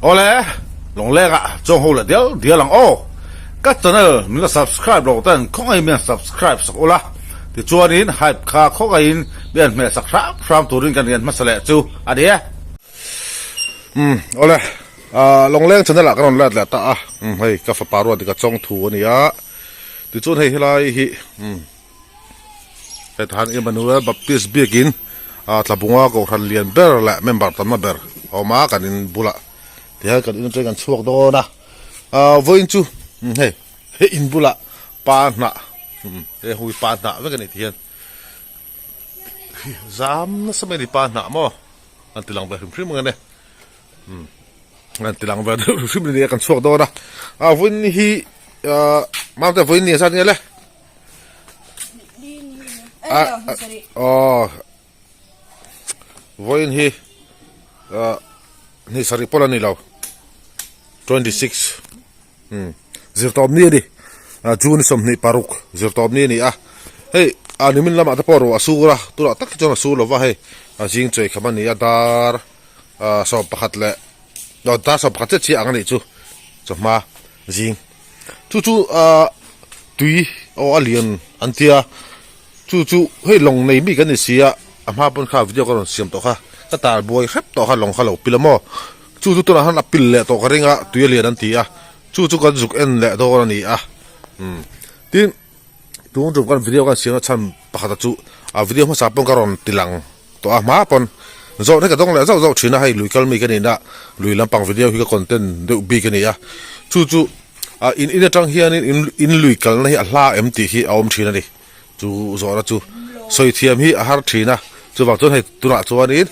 Awle, Lawngleng ah chuang ho leh dial dial ang aw. Ka channel min la subscribe lo ten khawngaihin min han subscribe sak ula, tichuanin hype kha khawngaihin min han hmeh sak hram hram turin kan rian hmasa leh chu a ni e. Umm awle, Lawngleng channel ah ka rawn let leh ta a, umm hei ka fapa ruat dik a chawng thu a ni a, tichuan hei helai hi umm. Hetah hian Emmanuel Baptist biakin Tlabunga Kohhran lian ber leh member tamna ber a awm a kan in bulah tihian kan in atangin kan chhuak dawn a vawiin chu hei he in bulah pa hnah he hui pa hnah vek a ni tihian zam nasa mai a ni pa hnah maw an ti lang ve hrim hrim ang e an ti lang ve hrim hrim a ni a kan chhuak dawn a vawiin hi mamte vawiin ni a zat nge le. Vawiin hi ni sarih pawh la ni lo 26 zirtawp ni a ni June 26 zirtawp ni a ni a hei a nimin lamah te pawh ruah a sur a tunah tak hi chuan a sur lo va hei a zing chawi kham a ni a dar 11 leh dar 11 chiah chiah ang a nih chu chawhma zing. Chu chu ahh tui aw a lian an tia chu chu hei lawng nei mi kan ni si a a hma pawn kha video ka rawn siam tawh kha ka tar buai hrep tawh kha lawng kha lo pil a maw chu chu tunah khan a pil leh tawh ka ring a tui a lian an ti a chu chu kan zuk en leh dawn a ni a umm tin tun tum kan video kan siam na chhan pakhat a chu a video hmasa pawn ka rawn ti lang tawh a hma pawn zawh hi ka dawng leh zauh zauh thin a hei lui kal mi ka nih na lui lampang video hi ka content deuh bik a ni a chu chu ah in in atang hianin in in lui kalna hi a hla em tih hi a awm thin a ni chu zawhna chu sawi thiam hi a har thin a chuvang chuan hei tunah chuanin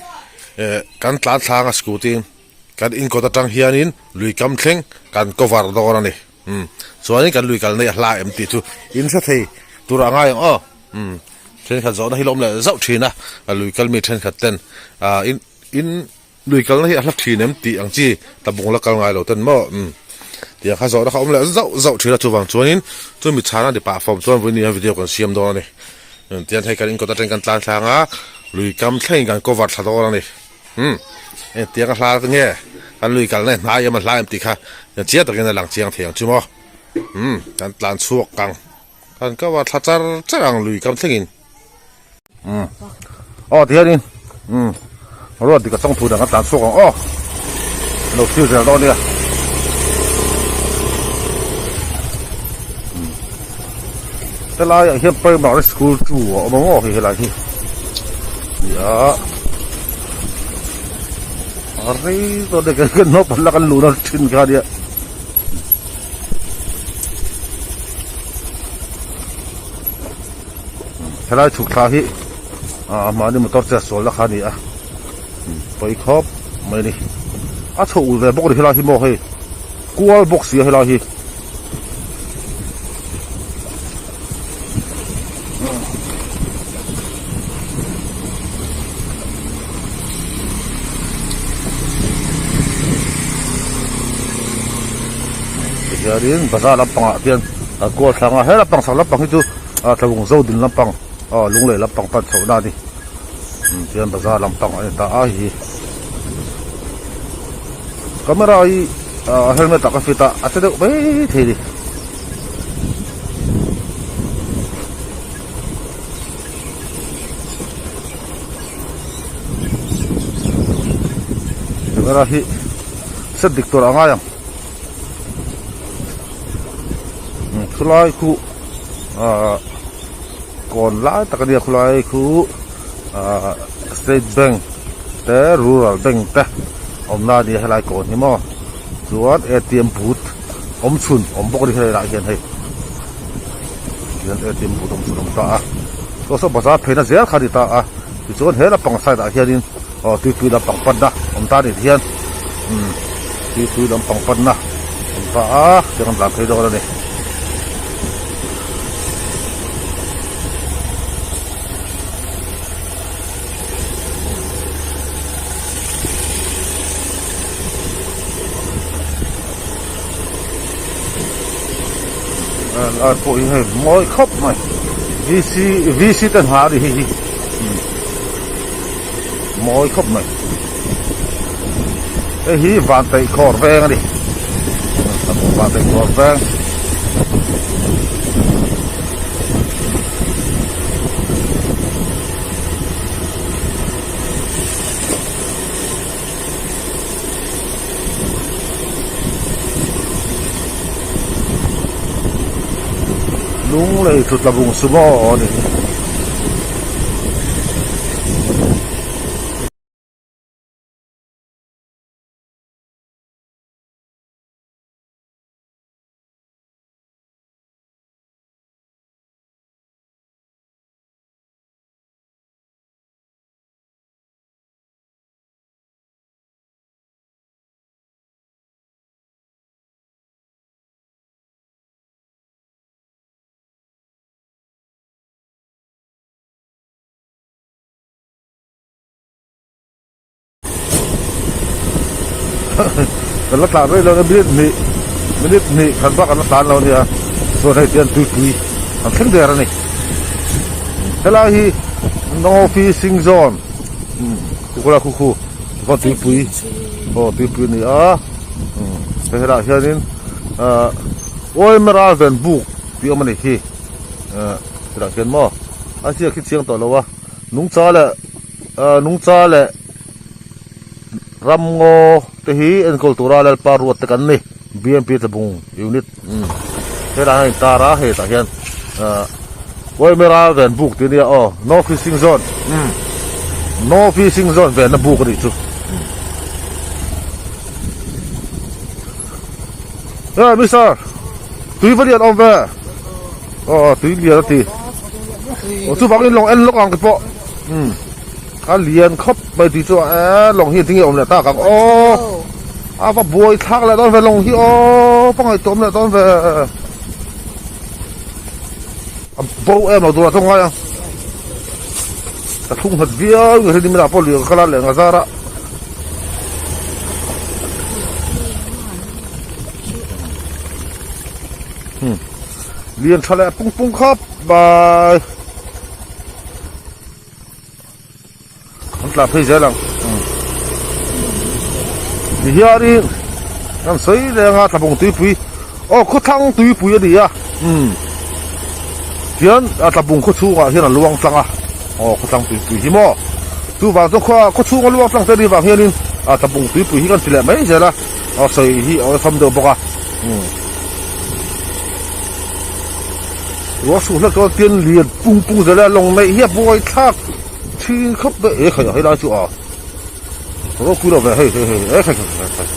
eh kan tlan thlang a scooty in kan in kawt atang hianin lui kam thleng kan cover dawn a ni umm chuanin kan lui kalna hi a hla em tih chu in hre thei tur a ngai ang aw. Umm thenkhat zawhna hi lawm leh zauh thin a, a lui kal mi thenkhat ten ah in in lui kalna hi a hla thin em tih ang chi tabung la kal ngai lo ten maw umm tiang kha zawhna kha awm leh zauh zauh thin a chuvang chuanin chumi chhana ni pah fawm chuan vawiin hian video kan siam dawn a ni tian hei kan inkawt atangin kan tlan thlang a lui kam thlengin kan cover thla dawn a ni umm engtiang a hla nge kan lui kalna hi hnai em a hla em tih kha chiang takin a lang chiang thei ang chu maw umm kan tlan chhuak ang. Kan kau a thla char char ang lui kam thlengin. Umm. Aw tihianin umm road dik a chawng thu dang a tlan chhuak ang aw. Lo thlir zel dawn nia. Umm. Helai ah hian primary school 2 a awm ang aw hei helai hi. Nia. A rei dawn e kan naupang la kan luhna thin kha nia. Helai chhuk thla hi ah mahni motor che sual na kha a ni a pawi khawp mai a ni a chho ul ve bawk a ni helai hi maw hei kual bawk si a helai hi. Tihianin bazar lampangah hian an kual thlang a he lampang chhak lampang hi chu ah tlawng zo din lampang aw lunglei lampang pan chhoh na a ni tihian bazar lampang a ni ta a hei hi camera hi ah helmet ah ka fit a a che deuh mai thei a ni. Camera hi set dik tur a ngai ang khulai khu ahh kawn lai tak a nia khulai khu ahh state bank te rural bank te awmna a nia helai kawn hi maw chuan atm booth awm chhun awm bawk a ni helai ah hian hei. Tihian atm booth awm chhun a awm ta a saw saw bazar pheina zel kha a ni ta a tichuan he lampang side ah hianin aw tuipui lampang panna awm ta a ni tihian umm tuipui lampang panna awm ta a tiang an tlan phei dawn a ni. Ar pawh hi hei mawi khawp mai VC VC te hna a ni hei hi mawi khawp mai. Hei hi Vantaih Khawr veng a ni. Vantaih Khawr veng. Lunglei thutla bung sumo a ni. Kan la tlan rei lo a minute hnih minute hnih khat bak an la tlan lo a nia chuan hei tihian tuipui an thleng der a ni helai hi no fishing zone kukula khu khu tikhawn tuipui aw tuipui a ni a hei helaiah hianin ah Oimera ven buk tih a awm a ni hi ah helaiah hian maw a ziak hi chiang tawh lo a nungcha leh. Nungcha leh ramngaw te hi enkawl tura Lalpa ruat te kan ni BMP Tlabung unit helai hian a intar a hei tah hian Uaimera ven buk tih a nia aw no fishing zone no fishing zone venna buk a nih chu e mister tui va lian awm ve aw tui lian a ti aw chuvangin lawng en lawk ang te pawh. Umm a lian khawp mai tih chu eee lawng hi tinge awm leh tak ang aw a va buai thlak leh dawn ve lawng hi aw va ngaihtuah awm leh dawn ve a bo em lo tur ah chuan ngai ang ka thlung nghat viau nge hei nimin ah pawh lui ka kal a leh nga zar a. Lian tha leh pung pung khawp mai. An tla phei zel ang. Ti hianin kan sawi reng a Tlabung tuipui aw khawthlang tuipui a ni a umm tihian a Tlabung khaw chhungah hian a luang tlang a aw khawthlang tuipui hi maw chuvang chuan khua khaw chhunga luang tlang te a nih vang hianin a Tlabung tuipui hi kan ti leh mai zel a aw sawi hi a awlsam deuh bawk a umm. Ruah suh hlek chuan tin lian pung pung zel a lawng neih hi a buai thlak thin khawp mai e khai helai chu a ropui lo ve hei hei hei e khai khai khai khai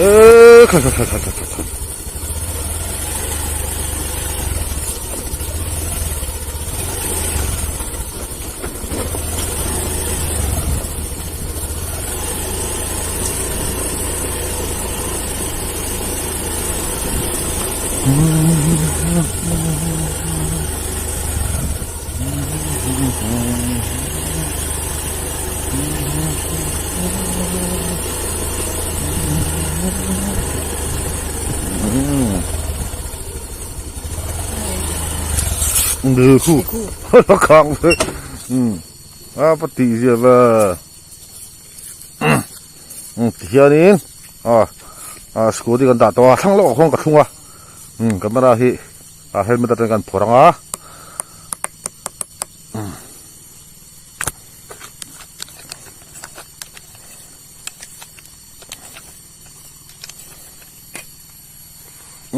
e khai khai khai khai khai khai A va tih zia ve umm tihianin ah ah scooty kan dah tawh a thlang lawkah khuan ka thlung a umm camera hi ah helmet atangin kan phawrh ang a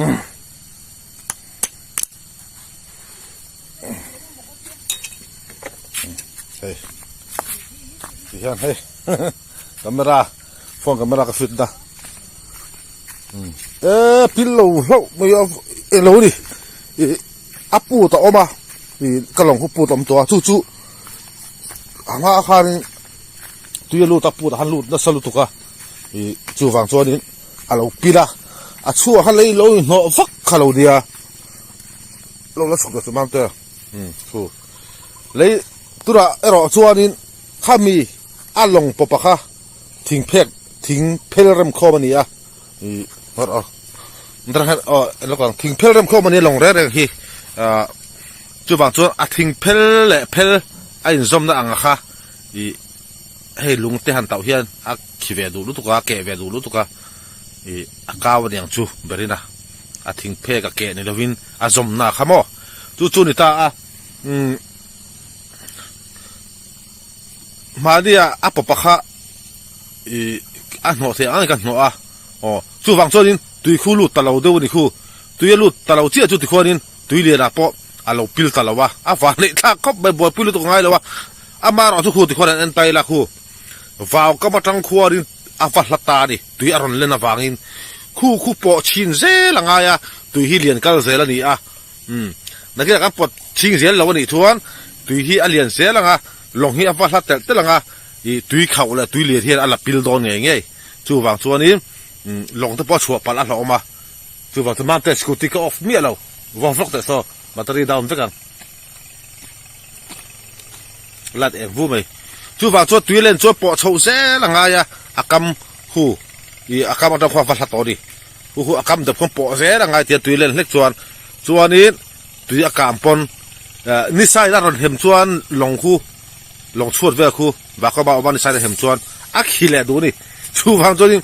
umm. Hei ti hian hei camera phone camera ka fit na e pil lo hlauh mai a eng lo a ni ih a put a awm a ih ka lawng khu put a awm tawh a chu chu a hmaah khanin tui a lut a put ah khan lut nasa lutuk a ih chuvang chuanin a lo pil a a chhuah kha lei lo inhnawh vak kha lo nia lo la chhuk ta chu mam te umm thu lei tunah erawh chuanin khami a lawng pawpa kha thing phek thing phel rem khawm a ni a ih aw thing phel rem khawm a ni a lawng reng reng hi ah chuvang chuan a thing phel leh phel. A inzawmna ang a kha ih hei lung te han tauh hian a khi ve duh lutuk a, a keh ve duh lutuk a, ih a kau aniang chu berin a, a thing phek a keh ni lovin a zawmna kha maw chu chu ni ta a, umm mahnia a pawpa kha ih a hnawh theih ang ang in ka hnawh a, aw chuvang chuanin tui khu lut ta lo deuh a ni khu, tui a lut ta lo chiah chu tikhuanin. Tui lianah pawh a lo pil ta lo a, a van neih thlak khawp mai, buaipui lutuk a ngai lo a, amaherawh chu khu tikhuan an en ta ila khu vau kam atang khuarin a va hla ta a ni, tui a rawn len avangin khu khu pawh chhin zel a ngai a, tui hi lian kal zel a ni a, umm nakinah kan pawt chhing zel lo a nih chuan tui hi a lian zel ang a, lawng hi a va hla telh telh ang a, ih tui khauh leh tui lian hian a la pil dawn ngei ngei, chuvang chuanin lawng te pawh a chhuah palh a hlauhawm a. Chuvang chu Mamte scooty ka off miah lo, vawk vawk teh saw battery down vek ang. Light eng vu mai. Chuvang chuan tui len chuan pawh chhoh zel a ngai a, a kam hu ih a kam atang khuan va hla tawh a ni. Hu hu a kam deuh khuan pawh zel a ngai tia tui len hlek chuan chuanin tui a kam pawn ni side a rawn hem chuan lawng khu lawng chhuat vel khu Vakawma awm a ni side a hem chuan a khi leh duh a ni. Chuvang chuanin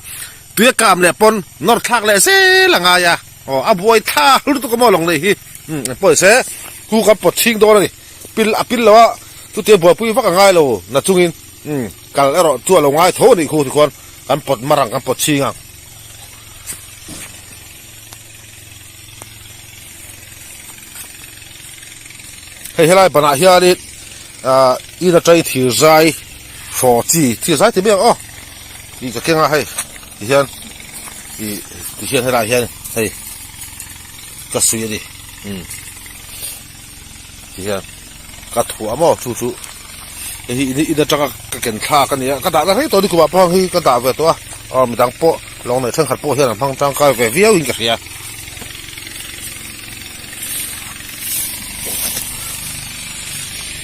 Tui a kam leh pawn nawr thlak leh zel a ngai a, aw a buai thla lutuk a maw lawng nei hi, umm pawh se khu kan pawt chhing dawn a ni, pil a pil lo a chutia buaipui vak a ngai lo na chungin umm kal erawh chu a lo ngai tho a nih khu tikhuan kan pawt mar ang kan pawt chhing ang. Hei helai banah hianin ah in atangin thir zai hraw chi thir zai ti mai ang aw tih ka keng a hei ti hian ih ti hian helaiah hian hei ka suih a ni umm ti hian ka thuah maw chu chu hei hi in atanga ka ken thlak a ni a ka dahna rei tawh a ni kumah pawh hei ka dah ve tawh a aw midang pawh lawng nei thenkhat pawh hian an hmang tangkai ve viau in ka hria.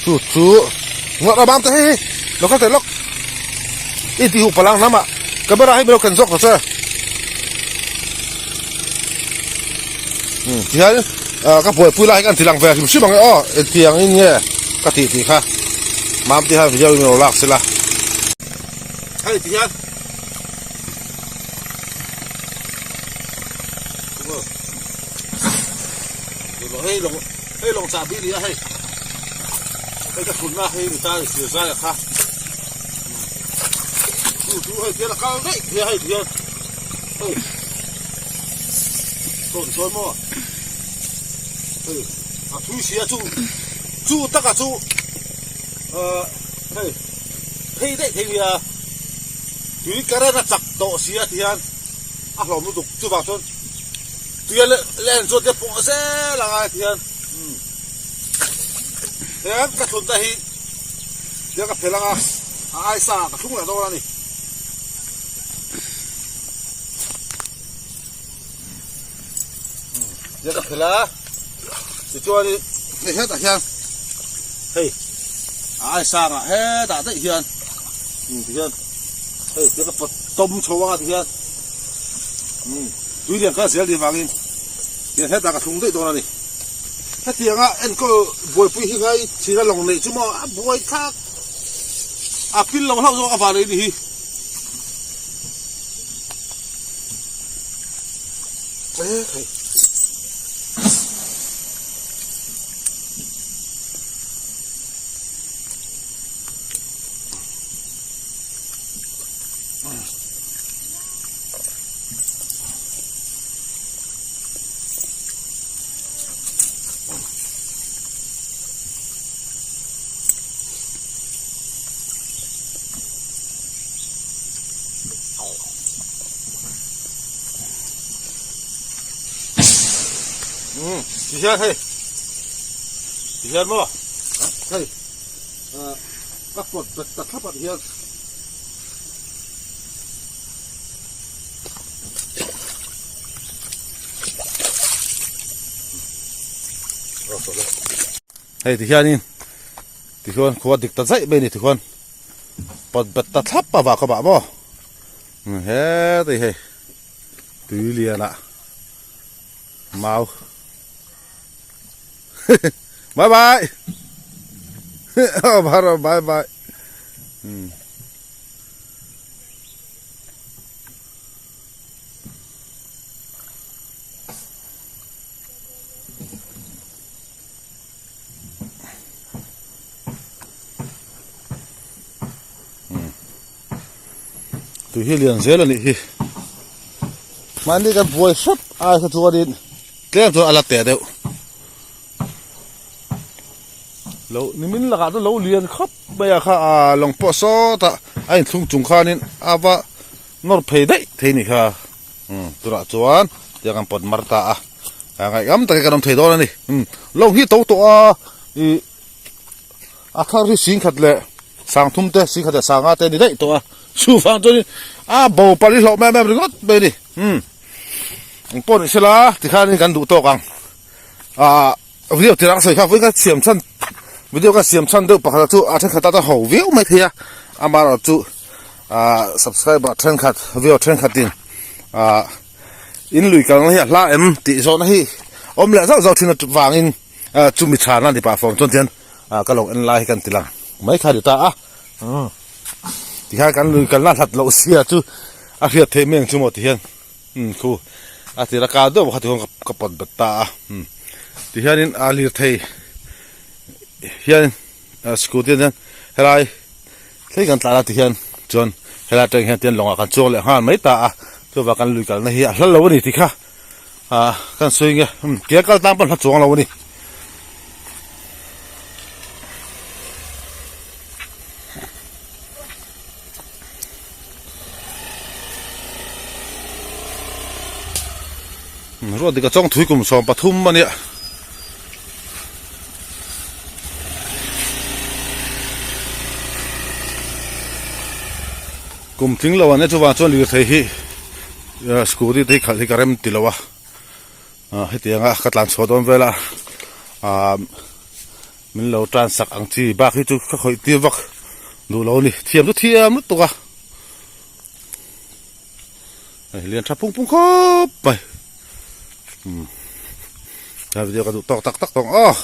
Chu chu ngawt a bang te hei hei lo kal teh lawk i tih huh palang hnam ah camera hi milo ken zawk ta che umm tihian ah ka buaipui lai hi ka an ti lang ve hrim hrim ang e aw engtiang in nge ka tih tih kha mam te hian video in lo lak sela hei tihian. Hei lawng hei lawng chahbi a ni a hei hei ka thutna hei ni ta thir zai a kha chu chu hei tihian a kal daih thei a hei tihian hei sawn sawn maw hei a thui si a chu chu taka chu ah hei phei daih thei nia tui current a chak tawh si a tihian a hlawm lutuk chuvang chuan. Tuia len chuan te pawh zel a ngai tihian umm he ka thlun te hi tiang ka phel anga a aisa ka thlung leh dawn a ni. Tiang ka phel a tichuanin hei hetah hian hei a aisa angah hetah daih hian umm tihian hei tiang ka pawt tawm chho anga tihian. Umm tui lian kal zel tih vangin tiang hetah ka thlung daih dawn a ni. Hetianga enkawl buaipui hi ngai thina lawng neih chu maw a buai thlak a pil lo hlauh zawk a van ei ni hi. Ekhai. Ti hian hei ti hian maw hei ka pawt bet ta thlap ah ti hian. Hei ti hianin tichuan khua dik ta zaih mai a ni tikhuan pawt bet ta thlap a vak a bah maw hetei hei tui lianah mau bye bye. Aw bye bye bye. Tui hi lian zel a nih hi mahni kan buai hrep ai kha chuanin tlem chuan a la teh deuh lo nimin lakah chuan lo lian khawp mai a kha a lawng pawh sawtah a inthlung chung khanin a va nawr phei daih thei a nih kha. Umm tunah chuan tiang an pawt mar ta a a ngaihngam takin kan awm thei dawn a ni umm lo hi to tawh a ih a thar hi singkhat leh sang thum te singkhat leh sanga te a ni daih tawh a chuvang chuanin a bo pali hlauh em em ringawt mai a ni umm engpawh ni sela tikhanin kan duh tawk ang ah video tirah ka sawi kha vawi kha siam chhan video ka siam chhan deuh pakhat chu a thenkhat ata ho viau mai thei a amaherawh chu ah subscriber thenkhat video thenkhat in ah in lui kalna hi a hla em tih zawhna hi awm leh zauh zauh thin avangin ah chumi chhana ni pah fawm chuan tihian ah ka lo en lai hi kan ti lang mai kha a ni ta a tikhian kan lui kalna hlat loh sia chu a hriat theih mai ang chu maw tihian. Umm khu a tir a kal deuh kha tichuan ka pawt bet ta a umm tihianin a lirthei hian scooty ah hian helai thleng kan tlan a tihian chuan helai atang hian tian lawngah kan chuang leh nghal mai ta a chuvang kan lui kalna hi a hla lo a ni tih kha ah kan sawi nge umm tia kal tan pawh a hla chuang lo a ni. Ruat dik a chawng thui kum 13 a nia. Kum tling lo an nia chuvang chuan lirthei hi scooty te hi khalh hi ka rem ti lo a. Hetiang a ka tlan chhuah dawn vel a ah min lo tan sak ang chi bak hi chu ka khawih tir vak duh lo a ni thiam chu thiam lutuk a hei lian tha phung phung khawp mai umm he video ka duh tawk tak tak tawh ang aw.